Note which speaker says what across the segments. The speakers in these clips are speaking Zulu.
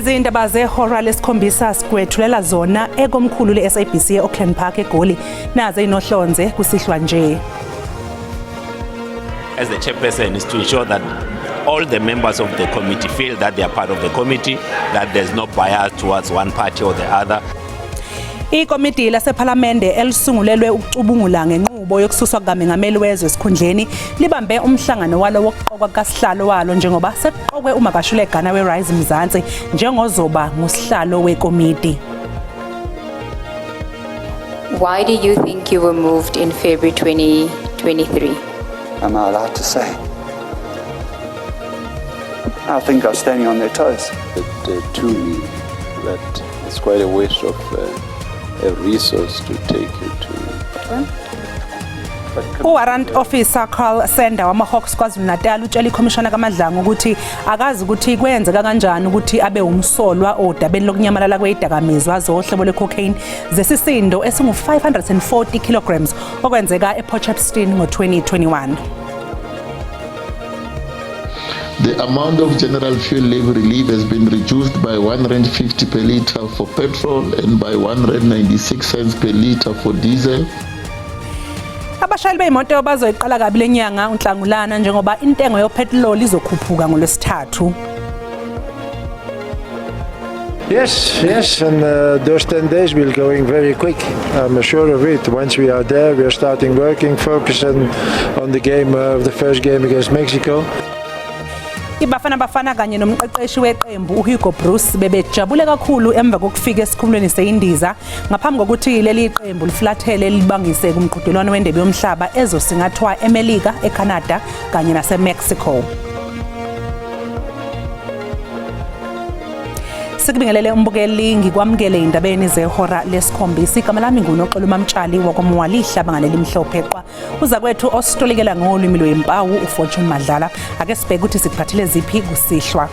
Speaker 1: Lezi indaba zehora lesikhombisa sikwethulela zona ekomkhulu le-SABC e-Auckland Park eGoli. Naze inohlonze kusihlwa nje.
Speaker 2: As the chairperson is to ensure that all the members of the committee feel that they are part of the committee, that there's no bias towards one party or the other.
Speaker 1: Ikomidi lasePhalamende elisungulelwe ukucubungula ngenqubo yokususwa kukamengameli wezwe esikhundleni libambe umhlangano walo wokuqokwa kukasihlalo walo njengoba sekuqokwe uMakashule Gana weRise Mzansi njengozoba ngusihlalo wekomidi.
Speaker 3: Why do you think you were moved in February 2023?
Speaker 4: Am I allowed to say? I think I'm standing on their toes.
Speaker 5: It, to me that it's quite a waste of a resource to take you to
Speaker 1: UWarrant Officer Carl Sender wama-Hawks KwaZulu-Natal utshela ikhomishana kaMadlanga ukuthi akazi ukuthi kwenzeka kanjani ukuthi abe umsolwa odabeni lokunyamalala kwezidakamizwa zohlobo lwe-cocaine zesisindo esingu-540 kilograms okwenzeka ePort Shepstone ngo-2021.
Speaker 6: The amount of general fuel levy relief has been reduced by 1.50 per litre for petrol and by 1.96 cents per litre for diesel.
Speaker 1: Abashayeli beyimoto bazoyiqala kabi lenyanga uNhlangulana njengoba intengo yophethiloli izokhuphuka ngoLwesithathu.
Speaker 7: Yes, and those 10 days will going very quick. I'm sure of it. Once we are there, we are starting working, focusing on the game of the first game against Mexico.
Speaker 1: IBafana Bafana kanye nomqeqeshi weqembu uHugo Broos bebejabule kakhulu emva kokufika esikhumulweni seyindiza ngaphambi kokuthi leli qembu liflathele libangise kumqhudelwano wendebe yomhlaba ezosingathwa eMelika, eCanada kanye naseMexico. Sikubingelele umbukeli ngikwamukele indabeni zehora lesikhombisa. Igama lami nguNoxolo Mamtshali wakoMwali ihlabangane limhlophe qwa. Uzakwethu ositolikela ngolwimi lwempawu uFortune Madlala. Ake sibheke ukuthi sikuphathele ziphi kusihlwa.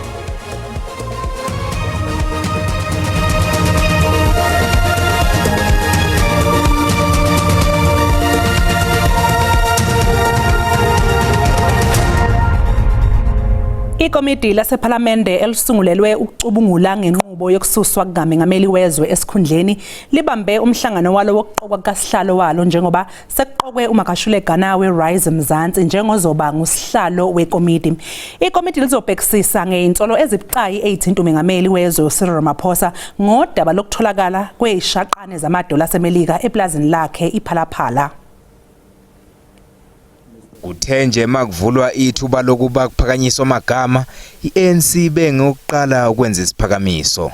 Speaker 1: Ikomidi lasePhalamende elisungulelwe ukucubungula ngenqubo yokususwa kukamengameli wezwe esikhundleni libambe umhlangano walo wokuqokwa kukasihlalo walo njengoba sekuqokwe uMakashule Gana we-Rise Mzansi njengozoba ngusihlalo wekomidi. Ikomidi lizobhekisisa ngezinsolo ezibucayi ezithinta umengameli wezwe uCyril Ramaphosa ngodaba lokutholakala kwezishaqane zamadola aseMelika eplazini lakhe iPhalaphala.
Speaker 8: Kuthe nje makuvulwa ithuba lokuba kuphakanyiswa amagama, i-ANC bengokuqala ukwenza isiphakamiso.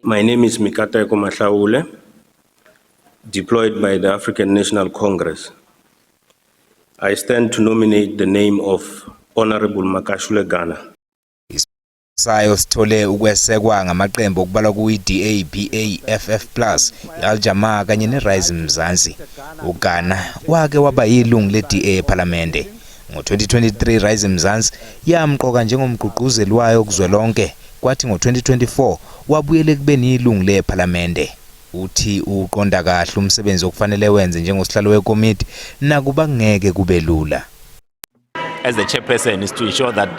Speaker 9: My name is Mikateko Mahlaule, deployed by the African National Congress. I stand to nominate the name of Honorable Makashule Gana.
Speaker 8: Sayo sithole ukwesekwa ngamaqembu okubalwa kuyi-DA, BA, FF Plus, i-Al Jamaa kanye ne-Rise Mzansi. UGana wake waba yilungu le-DA ePhalamende. Ngo-2023 Rise Mzansi yamqoka njengomgqugquzeli wayo kuzwelonke, kwathi ngo-2024 wabuyela ekubeni yilungu lePhalamende. Uthi uqonda kahle umsebenzi okufanele wenze njengosihlalo wekomiti nakuba ngeke kube lula.
Speaker 2: As the chairperson is to ensure that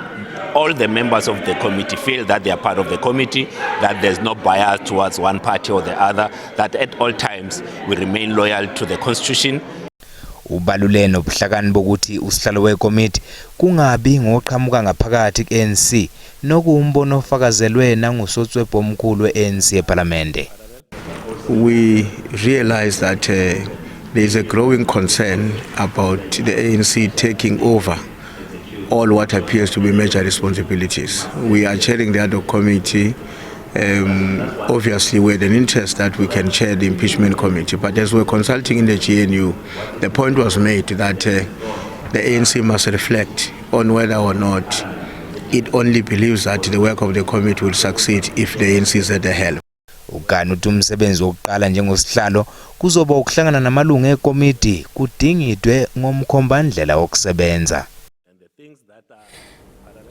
Speaker 2: all the members of the committee feel that they are part of the committee, that there's no bias towards one party or the other, that at all times we remain loyal to the constitution.
Speaker 8: Ubalule nobuhlakani bokuthi usihlalo wekomiti kungabi ngoqhamuka ngaphakathi ku-ANC nokuwumbono ofakazelwe nangusotswebhu omkhulu we-ANC ePhalamende.
Speaker 9: We realize that there is a growing concern about the ANC taking over all what appears to be major responsibilities. We are chairing the ad hoc committee. Obviously, we had an interest that we can chair the impeachment committee, but as we're consulting in the GNU, the point was made that the ANC must reflect on whether or not it only believes that the work of the committee will succeed if the ANC is at the helm.
Speaker 8: UGana uthi umsebenzi wokuqala njengosihlalo kuzoba ukuhlangana namalungu ekomiti kudingidwe ngomkhombandlela wokusebenza.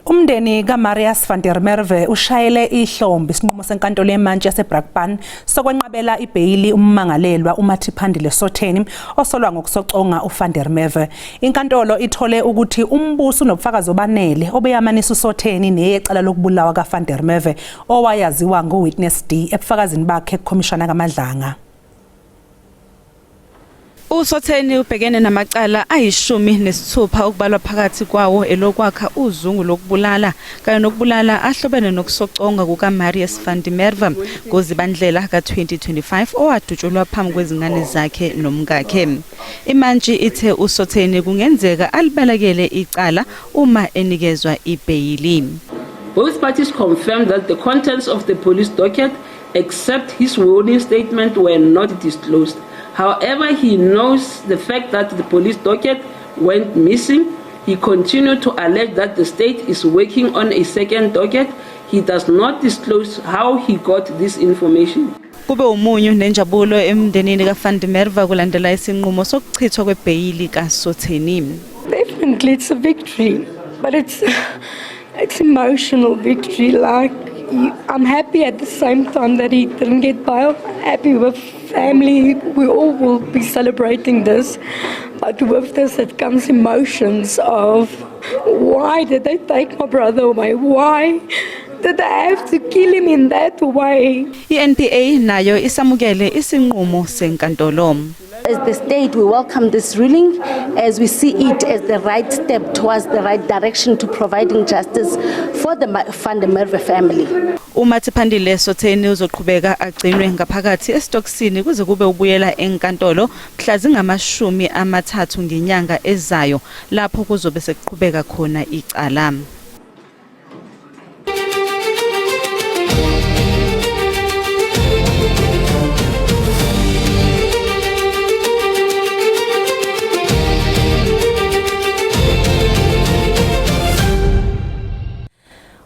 Speaker 1: Umndeni kaMarius van der Merwe ushayele ihlombe isinqumo senkantolo yemantshi yaseBrakpan sokwenqabela ibheyili ummangalelwa uMathiphandile Sotheni osolwa ngokusoconga uVan der Merwe. Inkantolo ithole ukuthi umbuso unobufakazi obanele obeyamanisa uSotheni neyecala lokubulawa kaVan der Merwe owayaziwa ngoWitness D ebufakazini bakhe kukhomishana kaMadlanga.
Speaker 10: USotheni ubhekene namacala ayishumi nesithupha, okubalwa phakathi kwawo elokwakha uzungu lokubulala kanye nokubulala ahlobene nokusoconga kukaMarius van der Merwe ngoZibandlela ka-2025, owadutshulwa phambi kwezingane zakhe nomkakhe. Imantshi ithe uSotheni kungenzeka alibalekele icala uma enikezwa ibheyili.
Speaker 11: Both parties confirmed that the contents of the police docket, except his warning statement, were not disclosed. However, he knows the fact that the police docket went missing. He continued to allege that the state is working on a second docket. He does not disclose how he got this information.
Speaker 10: Kube umunyu nenjabulo emndenini kaVan der Merwe kulandela isinqumo sokuchithwa kwebheyili kaSotheni.
Speaker 12: Definitely, it's a victory, but it's emotional victory. Like I'm happy at the same time that he didn't get bail. Happy with family. We all will be celebrating this, but with this it comes emotions of why did they take my brother away? Why did they have to kill him in that way?
Speaker 10: I-NPA nayo isamukele isinqumo senkantolo.
Speaker 13: As the state, we welcome this ruling as we see it as the right step towards the right direction to providing justice for the Van der Merwe family.
Speaker 10: UMathiphandile Sotheni uzoqhubeka agcinwe ngaphakathi esitokisini kuze kube ubuyela enkantolo mhla zingamashumi amathathu ngenyanga ezayo, lapho kuzobe sekuqhubeka khona icala.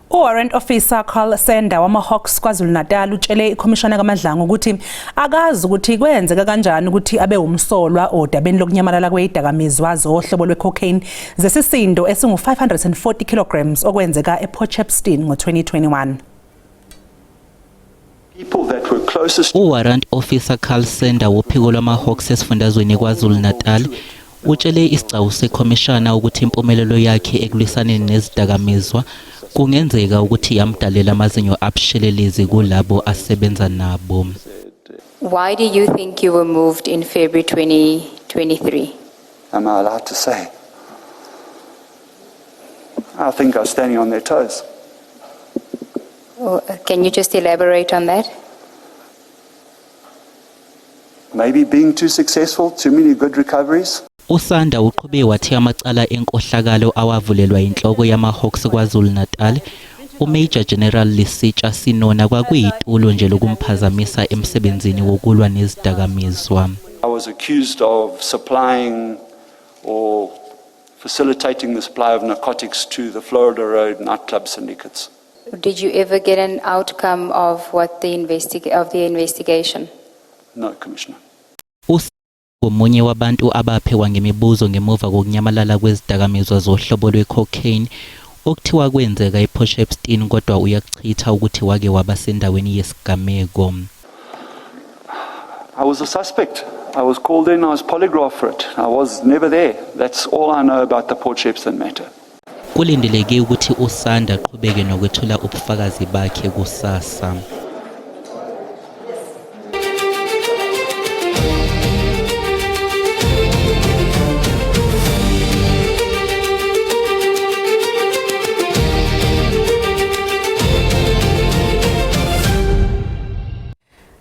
Speaker 1: UWarrant Officer Carl Sender wama-Hawks KwaZulu-Natal utshele ikhomishana kaMadlanga ukuthi akazi ukuthi kwenzeka kanjani ukuthi abe umsolwa odabeni lokunyamalala kwezidakamizwa zohlobo lwe-cocaine zesisindo esingu-540 kilograms okwenzeka ePort Shepstone ngo-2021.
Speaker 4: People that were closest
Speaker 14: UWarrant Officer Carl Sender wophiko lwama-Hawks esifundazweni KwaZulu-Natal utshele isigcawu sekhomishana ukuthi impumelelo yakhe ekulwisaneni nezidakamizwa kungenzeka ukuthi yamdalela amazinyo abushelelezi kulabo asebenza nabo.
Speaker 3: Why do you think you were moved in February 2023?
Speaker 4: Am I allowed to say? I think I was standing on their toes.
Speaker 3: Oh, can you just elaborate on that?
Speaker 4: Maybe being too successful, too many good recoveries.
Speaker 14: USanda uqhube wathi amacala enkohlakalo awavulelwa inhloko yama-Hawks KwaZulu-Natal uMajor General Lesetja Senona kwakuyitulo nje lokumphazamisa emsebenzini wokulwa nezidakamizwa.
Speaker 4: I was accused of supplying or facilitating the supply of narcotics to the Florida Road nightclub syndicates.
Speaker 3: Did you ever get an outcome of the investigation?
Speaker 4: No, Commissioner.
Speaker 14: Omunye wabantu abaphekwa ngemibuzo ngemuva kokunyamalala kwezidakamizwa zohlobo lwe-cocaine okuthiwa kwenzeka ePort Shepstone, kodwa uyakuchitha ukuthi wake waba sendaweni yesigameko.
Speaker 4: I was a suspect. I was called in, I was polygraphed for it. I was never there. That's all I know about the Port Shepstone matter.
Speaker 14: Kulindeleke ukuthi uSanda aqhubeke nokwethula ubufakazi bakhe kusasa.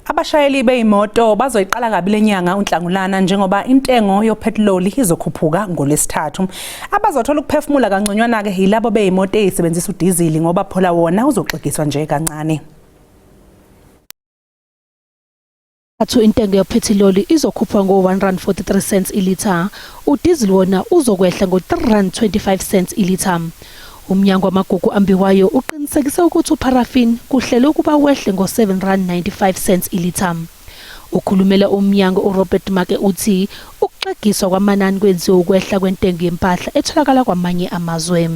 Speaker 1: Abashayeli beyimoto bazoyiqala kabi lenyanga uNhlangulana njengoba intengo yopetroli izokhuphuka ngolwesithathu. Abazothola ukuphefumula kangconywana ke yilabo beyimoto ezisebenzisa udizili, ngoba phola wona uzoxegiswa nje kancane.
Speaker 15: Athu intengo yophethiloli izokhuphuka ngo-1 rand 43 cents ilitha. Udizili wona uzokwehla ngo-3 rand 25 cents ilitha. Umnyango wamagugu ambiwayo uqinisekise ukuthi uparafin kuhlele ukuba wehle ngo-7 rand 95 cents ilitha. Ukhulumela umnyango uRobert Make uthi ukuxegiswa kwamanani kwenziwe ukwehla kwentengo yempahla etholakala kwamanye amazwe.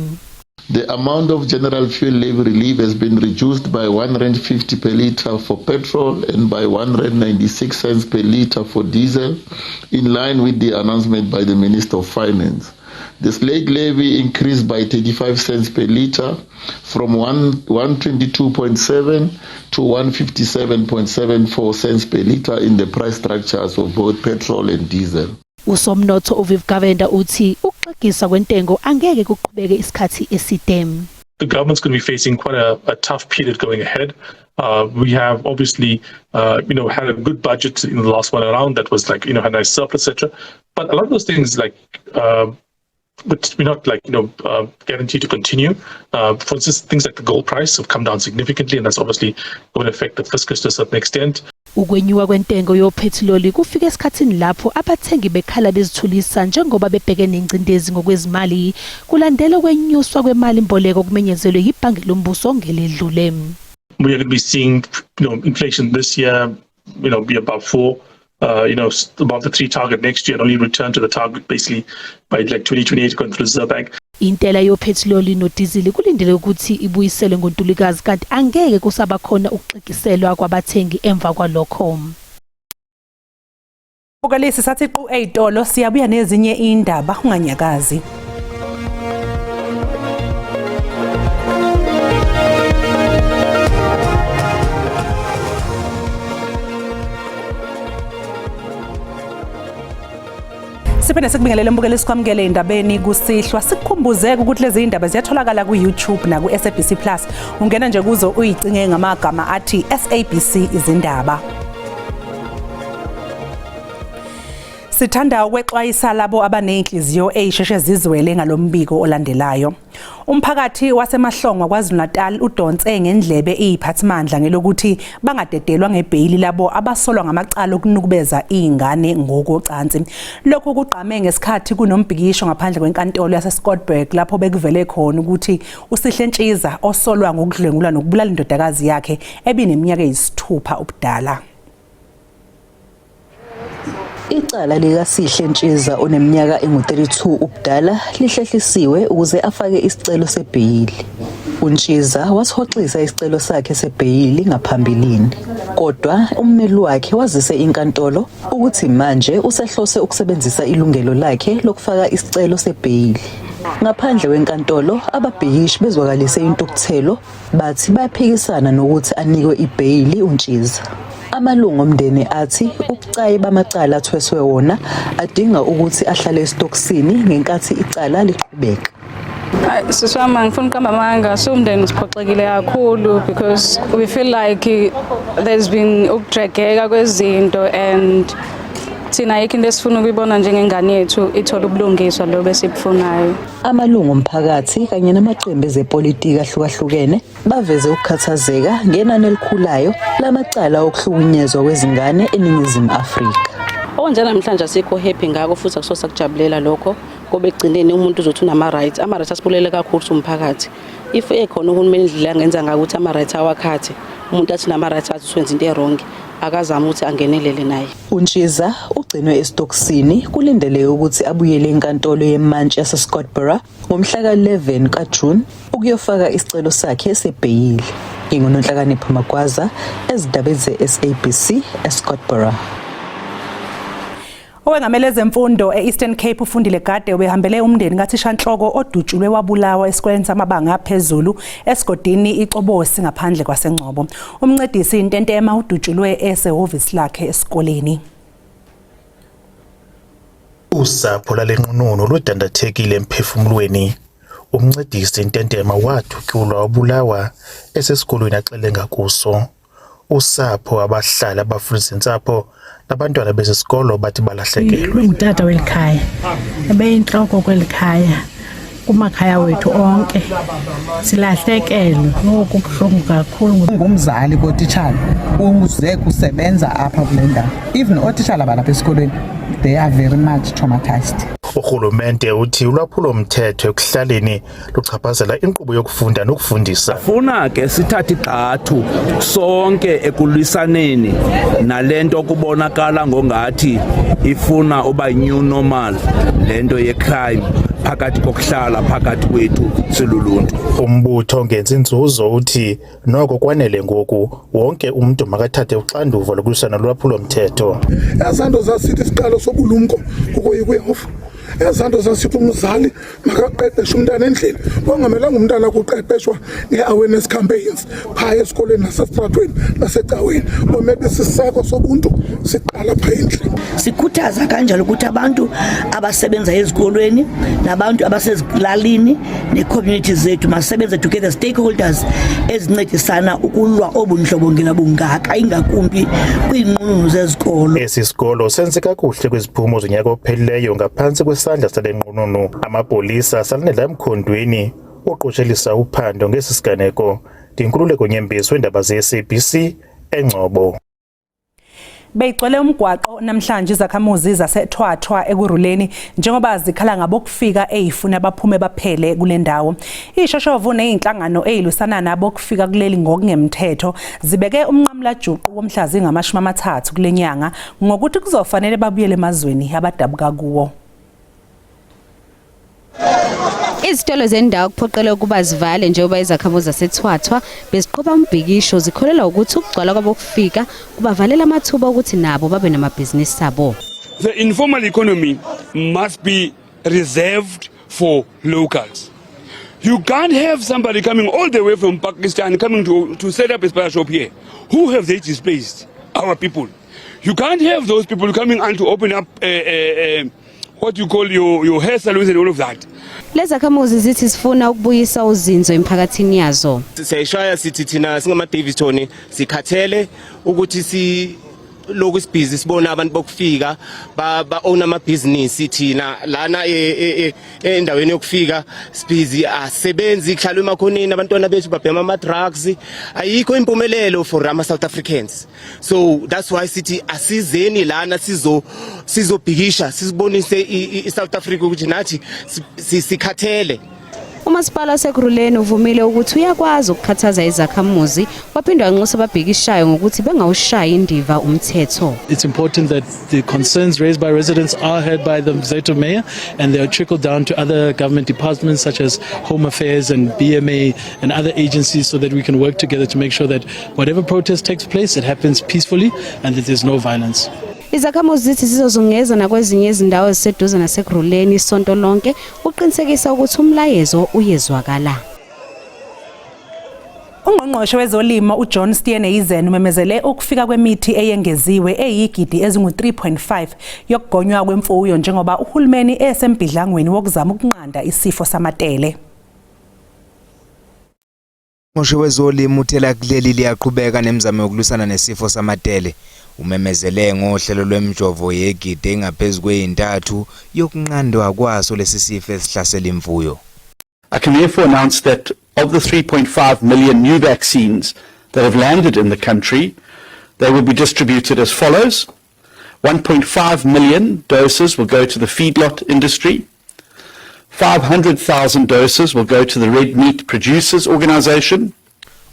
Speaker 6: The amount of general fuel levy relief has been reduced by 1.50 per litre for petrol and by 1.96 cents per litre for diesel, in line with the announcement by the Minister of Finance. The slate levy increased by 35 cents per litre from 122.7 to 157.74 cents per litre in the price structures of both petrol and diesel.
Speaker 15: Usomnotho uViv Govender uthi ukuxegisa kwentengo angeke kuqhubeke isikhathi eside.
Speaker 16: The government's going to be facing quite a tough period going ahead. We have obviously, had a good budget in the last one around that was like, had a nice surplus, etc. But a lot of those things, like, but we're not like, guaranteed to continue. For instance, things like the gold price have come down significantly, and that's obviously going to affect the fiscus to a certain extent.
Speaker 15: Ukwenyuka kwentengo yophethiloli kufika esikhathini lapho abathengi bekhala bezithulisa njengoba bebhekene nengcindezi ngokwezimali kulandela ukwenyuswa kwemali mboleko kumenyezelwe yibhange lombuso ngeledlule.
Speaker 16: We are going to be seeing, inflation this year, be above 4, above the 3 target next year, and only return to the target basically by like 2028 according to the Reserve Bank.
Speaker 15: Intela yophethiloli nodizili kulindele ukuthi ibuyiselwe ngoNtulikazi kanti angeke kusaba khona ukuxegiselwa kwabathengi emva kwalokho.
Speaker 1: Bukalisi sathi qu eyitolo siyabuya nezinye indaba unganyakazi. Siphinde sikubingelele mbukeli sikwamukele indabeni kusihlwa sikukhumbuzeke ukuthi lezi indaba ziyatholakala ku YouTube na ku SABC Plus. Ungena nje kuzo uyicinge ngamagama athi SABC izindaba. Sithanda ukwexwayisa labo abanenhliziyo eyisheshe zizwele ngalombiko olandelayo. Umphakathi waseMahlongwa KwaZulu-Natal udonse ngendlebe iziphathimandla ngelokuthi bangadedelwa ngebheyili labo abasolwa ngamacala okunukubeza izingane ngokocansi. Lokhu kugqame ngesikhathi kunombhikisho ngaphandle kwenkantolo yaseScottburgh lapho bekuvele khona ukuthi uSihle Ntshiza osolwa ngokudlwengula nokubulala indodakazi yakhe ebineminyaka eyi-6 ubudala.
Speaker 17: Icala likaSihle Ntshiza oneminyaka engu-32 ubudala lihlehlisiwe ukuze afake isicelo sebheyili. UNtshiza wasihoxisa isicelo sakhe sebheyili ngaphambilini, kodwa ummeli wakhe wazise inkantolo ukuthi manje usehlose ukusebenzisa ilungelo lakhe lokufaka isicelo sebheyili. Ngaphandle kwenkantolo, ababhikishi bezwakalise intukuthelo bathi bayaphikisana nokuthi anikwe ibheyili uNtshiza. Amalungu omndeni athi ubucayi bamacala athweswe wona adinga ukuthi ahlale esitokisini ngenkathi icala liqhubeka.
Speaker 18: Sisi wami, angifuni ukuqamba amanga, siwumndeni siphoxekile kakhulu because we feel like there's been ukudrageka kwezinto and thina ayikho into esifuna ukuyibona njengengane yethu ithola ubulungiswa lo besibufunayo.
Speaker 17: Amalungu omphakathi kanye namaqembu ezepolitiki ahlukahlukene baveze ukukhathazeka ngenani elikhulayo lamacala okuhlukunyezwa kwezingane eNingizimu Afrika.
Speaker 11: Okwanje namhlanje asikho happy ngako futhi akusosa kujabulela lokho ngoba ekugcineni umuntu uzothi unama-rights, ama-rights asibulele kakhulu siwumphakathi. If ekhona uhulumeni indlela angenza ngayo ukuthi ama-rights awakhathe, umuntu athi nama-rights athi usenza into e-wrong, akazame ukuthi angenelele naye.
Speaker 17: UNtshiza ugcinwe esitokisini kulindeleke ukuthi abuyele enkantolo yemantshi yaseScottburgh ngomhla ka-11 kaJune ukuyofaka isicelo sakhe sebheyili. NginguNonhlakanipho Magwaza ezindabeni ze-SABC eScottburgh.
Speaker 1: Owengamele ezemfundo e-Eastern Cape uFundile Gade ubehambele umndeni kathishanhloko odutshulwe wabulawa esikoleni samabanga aphezulu esigodini iCobosi ngaphandle kwaseNgcobo. Umncedisi Ntentema udutshulwe esehhovisi lakhe esikoleni.
Speaker 19: Usapho lalenqununu ludandathekile emphefumulweni. Umncedisi Ntentema wadutyulwa wabulawa esesikolweni axelenga kuso. Usapho, abahlali, abafundisi ntsapho nabantwana besesikolo bathi balahlekelwe.
Speaker 20: Ungutata weli khaya, ebeyintloko kweli khaya, kumakhaya wethu onke. Silahlekelwe, ngoku kubuhlungu kakhulu.
Speaker 21: Ungumzali kotitshala, uze kusebenza apha kule ndawo. Even ootitshala balapha esikolweni, they are very much traumatized.
Speaker 19: Urhulumente uthi ulwaphulo-mthetho ekuhlaleni luchaphazela inkqubo yokufunda nokufundisa.
Speaker 5: Funa ke sithathe igxathu sonke ekulwisaneni nalento kubonakala ngongathi ifuna uba new normal lento yecrime phakathi kokuhlala phakathi kwethu siluluntu.
Speaker 19: Umbutho ongenzi nzuzo uthi noko kwanele ngoku wonke umntu makathathe uxanduva lokulwisana nolwaphulo-mthetho.
Speaker 22: Ezaa nto zasithi isiqalo sobulumko kukoyika uYehova. Ezaa nto zasithi umzali makaqeqeshe umntana endlini, kwangamelanga umntana kuqeqeshwa ngee-awareness campaigns phaa esikolweni nasesitratweni nasecaweni. Bomebe isiseko sobuntu siqala phaa endlini.
Speaker 23: Sikhuthaza kanjalo ukuthi abantu abasebenza ezikolweni nabantu abasezilalini nee-community zethu masebenze together, stakeholders ezincedisana ukulwa obundlobongela bungaka, ingakumbi kwiinqununu zezikolo.
Speaker 19: Esi sikolo senze kakuhle kwiziphumo zonyaka ophelileyo ngaphantsi kwesandla sale nqununu. Amapolisa asalandela emkhondweni uqoshelisa uphando ngesi siganeko. Ndinkululeko Nyembezi weendaba ze-SABC eNgcobo.
Speaker 1: Beyigcwele umgwaqo namhlanje izakhamuzi zaseThwathwa eKurhuleni njengoba zikhala ngabokufika eyifuna baphume baphele kule ndawo. Ishoshovu nezinhlangano ezilwisana nabokufika kuleli ngokungemthetho zibeke umnqamulajuqu womhla zingama-30 kule nyanga ngokuthi kuzofanele babuyele emazweni abadabuka kuwo.
Speaker 3: Izitolo zendawo kuphoqelwe ukuba zivale njengoba izakhamuzi zaseThwathwa beziqhuba umbhikisho zikholelwa ukuthi ukugcwala kwabokufika kubavalela amathuba okuthi nabo babe namabhizinisi abo.
Speaker 24: The informal economy must be reserved for locals. You can't have somebody coming all the way from Pakistan coming to set up a spaza shop here. Who have they displaced? Our people. You can't have those people coming and to open up what you call your hair salons and all of that.
Speaker 3: Lezakhamuzi zithi zifuna ukubuyisa uzinzo emphakathini yazo.
Speaker 25: Siyayishaya sithi thina singama-Daveyton sikhathele ukuthi si lokhu sibhizi sibona abantu bokufika ba own amabhizinisi, thina lana endaweni yokufika sibhizi asebenzi, kuhlalwa emakhoneni, abantwana bethu babhema ama-drugs, ayikho impumelelo for ama-South Africans. So that's why sithi asizeni lana sizobhikisha sizibonise i-South Africa ukuthi nathi sikhathele.
Speaker 3: Umasipala waseKurhuleni uvumile ukuthi uyakwazi ukukhathaza izakhamuzi, waphinde wanxusa ababhikishayo ngokuthi bengawushayi indiva umthetho.
Speaker 26: It's important that the concerns raised by residents are heard by the Mzeto mayor and they are trickled down to other government departments such as Home Affairs and BMA and other agencies so that we can work together to make sure that whatever protest takes place, it happens peacefully and that there's no violence.
Speaker 3: Izakhamuzi zithi zizozungeza nakwezinye izindawo eziseduze naseKurhuleni isonto lonke uqinisekisa ukuthi umlayezo uyezwakala.
Speaker 1: Ungqongqoshe wezolimo uJohn Steenhuisen umemezele ukufika kwemithi eyengeziwe eyigidi ezingu-3.5 yokugonywa kwemfuyo njengoba uhulumeni esembhidlangweni wokuzama ukunqanda isifo samatele.
Speaker 8: Ungqongqoshe wezolimo uthela kuleli liyaqhubeka nemizamo yokulwisana nesifo samatele. Umemezele ngohlelo lwemijovo yegidi engaphezu kweyintathu yokunqandwa kwaso lesi sifo esihlasela imfuyo.
Speaker 27: I can therefore announce that of the 3.5 million new vaccines that have landed in the country, they will be distributed as follows. 1.5 million doses will go to the feedlot industry. 500,000 doses will go to the Red Meat Producers Organization.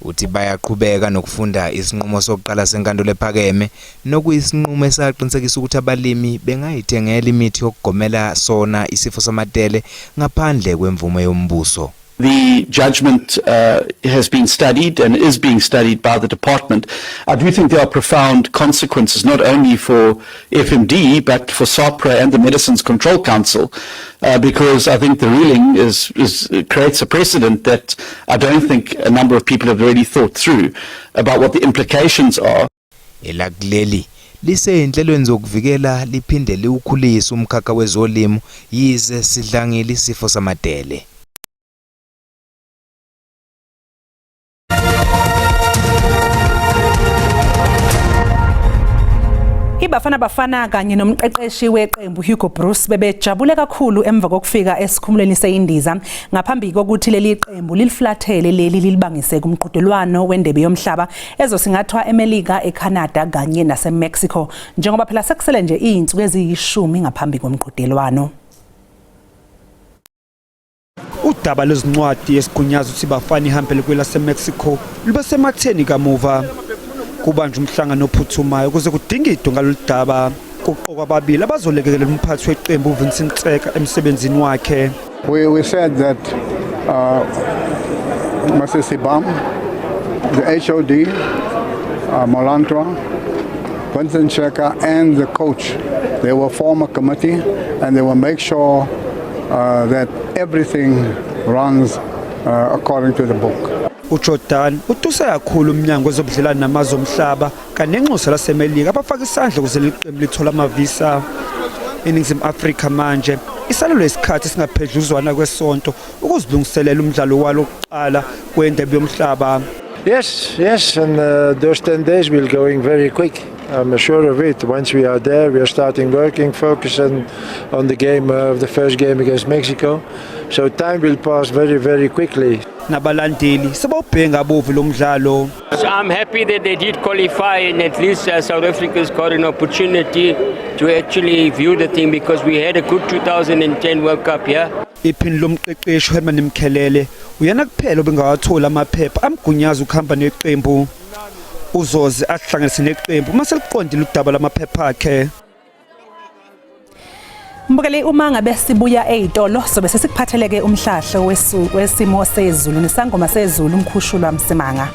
Speaker 8: Uthi bayaqhubeka nokufunda isinqumo sokuqala senkantolo ephakeme nokuyisinqumo esaqinisekisa ukuthi abalimi bengayithengela imithi yokugomela sona isifo samatele ngaphandle kwemvume yombuso.
Speaker 27: The judgment has been studied and is being studied by the department. I do think there are profound consequences, not only for FMD, but for SAHPRA and the Medicines Control Council, because I think the ruling is creates a precedent that I don't think a number of people have really thought through about what the implications are.
Speaker 8: Elakuleli liseyinhlelweni zokuvikela liphinde liwukhulise umkhakha wezolimo yize sidlangile isifo samatele.
Speaker 1: IBafana Bafana kanye nomqeqeshi weqembu Hugo Broos bebejabule kakhulu emva kokufika esikhumulweni seyindiza ngaphambi kokuthi leli qembu liliflathele leli lilibangise kumqhudelwano wendebe yomhlaba ezosingathwa eMelika, eCanada kanye naseMexico, njengoba phela sekusele nje izinsuku eziyishumi ngaphambi komqhudelwano.
Speaker 2: Udaba lwezincwadi esigunyaza ukuthi iBafana ihambele kwelaseMexico lube sematheni kamuva. Kubanjwa umhlangano ophuthumayo ukuze kudingidwe ngalolu daba. Kuqokwa ababili abazolekelela umphathi weqembu uVincent Tseka emsebenzini wakhe.
Speaker 4: We said that Masisi Bam, the HOD, Molantwa, Vincent Cheka and the coach, they will form a committee and they will make sure that everything runs according to the book.
Speaker 2: UJordaan utuse kakhulu umnyango wezobudlelwane namazwe omhlaba kanye nenxusa laseMelika abafaka isandla ukuze leli qembu lithole amavisa. INingizimu Afrika manje isalelwe isikhathi esingaphezudlwana kwesonto ukuzilungiselela umdlalo walo wokuqala kwendebe yomhlaba.
Speaker 7: Yes, and those 10 days will going very quick. I'm sure of it. Once we are there, we are starting working, focus on the game of the first game against Mexico. So time will pass very, very quickly.
Speaker 2: Nabalandeli sebawubheka ngabomvu lo mdlalo.
Speaker 9: So I'm happy that they did qualify and at least South Africa's got an opportunity to actually view the thing because we had a good 2010 World Cup here.
Speaker 2: Iphini lomqeqeshi Herman Mkhelele uyena kuphela obengawathola amaphepha amgunyaza ukuhamba neqembu. Uzoze ahlanganise neqembu uma seliqondile udaba lamaphepha akhe.
Speaker 1: Mbukeli, uma ngabe sibuya ezitolo sobe sesikuphatheleke umhlahlo wesimo sezulu nesangoma sezulu umkhushulwa Msimanga.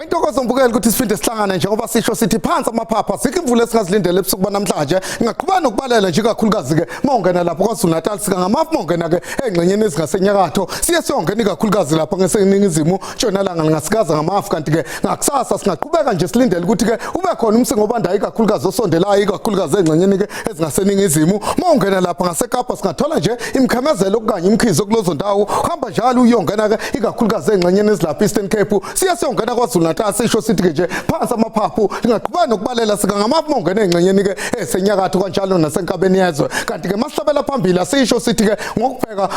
Speaker 10: Intokozo mbukeli ukuthi siphinde sihlangane njengoba sisho sithi phansi amaphapha sikho imvula esingazilindele ebusuku banamhlanje. Ngingaqhubeka nokubalela nje kakhulukazi ke mawungena lapho KwaZulu Natal sika ngamafu, mawungena ke engxenyeni ezingasenyakatho siye siyongena ikakhulukazi lapho ngeseningizimu ntshonalanga lingasikaza ngamafu. Kanti ke ngakusasa singaqhubeka nje silindele ukuthi ke ube khona umsingo obandayo ikakhulukazi osondelayo ikakhulukazi engxenyeni ke ezingaseningizimu. Mawungena lapha ngaseKapa singathola nje imkhemezelo okanye imkhizo kulezo ndawo, hamba njalo uyongena ke ikakhulukazi engxenyeni ezilapha Eastern Cape siye siyongena KwaZulu Natal. Sisho sithi ke nje phansi amaphaphu ingaqhubeka nokubalela sika ngamafu mawungena engxenyeni ke esenyakatho kanjalo nasenkabeni yezwe. Kanti ke masihlabela phambili asisho sithi ke ngokubheka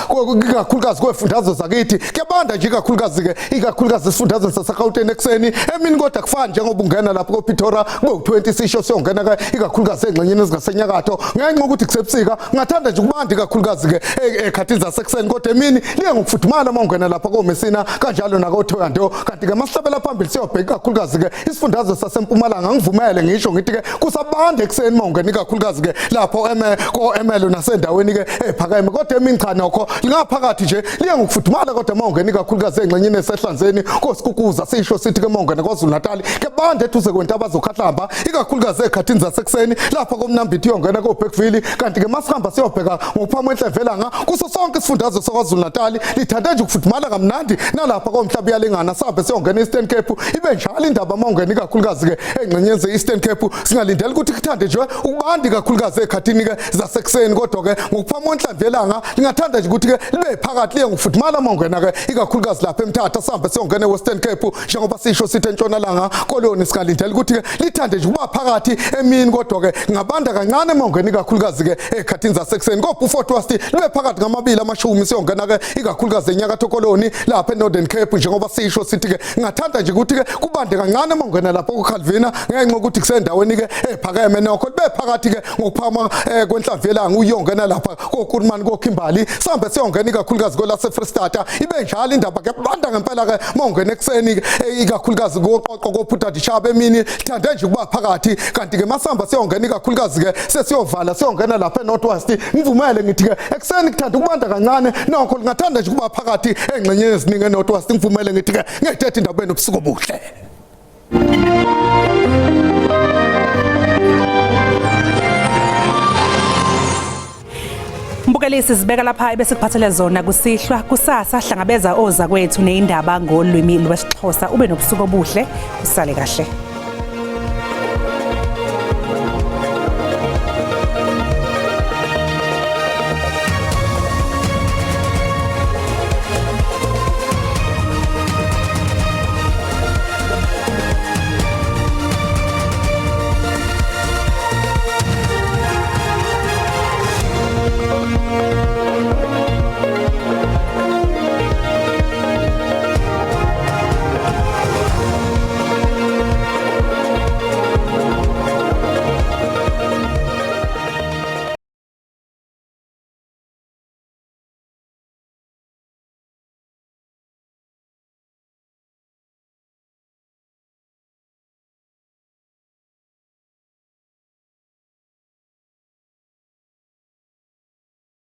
Speaker 10: ikakhulukazi kwefundazwe zakithi kuyabanda nje ikakhulukazi ke ikakhulukazi esifundazweni saseGauteng ekuseni emini, kodwa kufani njengoba ungena lapho koPretoria kube u20 sisho siyongena ke ikakhulukazi engxenyeni ezingasenyakatho ngenxa yokuthi kusebusika ngathanda nje ukubanda ikakhulukazi ke ekhathini zasekuseni, kodwa emini liye ngokufudumala mawungena lapho koMessina kanjalo nakoThoyando. Kanti ke masihlabela phambili siyobheka ikakhulukazi ke isifundazwe saseMpumalanga, ngivumele ngisho ngithi ke kusabanda ekuseni mawungena ikakhulukazi ke lapho ko-Emelo nasendaweni ke ephakeme, kodwa emini cha nokho lingaphakathi nje liye ngokufudumala, kodwa mawungena ikakhulukazi engxenyeni esehlanzeni kosikukuza sisho sithi ke mawungena KwaZulu Natal ke bande eduze kwentaba zokhahlamba ikakhulukazi ekhathini zasekuseni lapho koMnambithi uyongena koBergville. Kanti ke masihamba siyobheka ngokuphama enhlevelanga kuso sonke isifundazwe saKwaZulu Natal lithande nje ukufudumala kamnandi nalapha komhlaba uyalingana. Sihambe siyongena Eastern Cape ibe njalo indaba mawungena ikakhulukazi ke engxenyeni ze-Eastern Cape singalindela ukuthi kuthande nje ukubanda ikakhulukazi ekhathini ke zasekuseni, kodwa ke ngokuphama kwenhlamvu yelanga lingathanda nje ukuthi ke libe phakathi liye ngokufudumala mawungena ke ikakhulukazi lapha eMthatha. Sihambe siyongena eWestern Cape njengoba sisho sithi entshonalanga koloni singalindela ukuthi ke lithande nje ukuba phakathi emini, kodwa ke ngabanda kancane mawungena ikakhulukazi ke ekhathini zasekuseni. KoBeaufort West libe phakathi ngamabili amashumi siyongena ke ikakhulukazi enyakatho koloni lapha eNorthern Cape njengoba sisho sithi ke ngathanda nje ukuthi ke kubande kancane mawungena lapho kuCalvina ngenxa yokuthi kusendaweni ke ephakeme, nokho libe phakathi ke ngokuphama kwenhlamvu yelanga uyongena lapha koKurumani koKimbali. Sihambe siyongena ikakhulukazi kwelase Free State ibe njalo indaba ke kubanda ngempela ke mawungena ekuseni ikakhulukazi koqoqo koPhuthadishaba emini lithande nje ukuba phakathi. Kanti ke masihamba siyongena ikakhulukazi ke sesiyovala siyongena lapha eNorth West, ngivumele ngithi ke ekuseni kuthanda ukubanda kancane nokho lingathanda nje ukuba phakathi engxenyeni eziningi eNorth West. Ngivumele ngithi ke ngiyithethe indaba enobusuku obuhle.
Speaker 1: Mbukeli, sizibeka lapha ebese kuphathele zona kusihlwa. Kusasa hlangabeza oza kwethu neindaba ngolwimi lwesiXhosa. Ube nobusuku obuhle, usale kahle.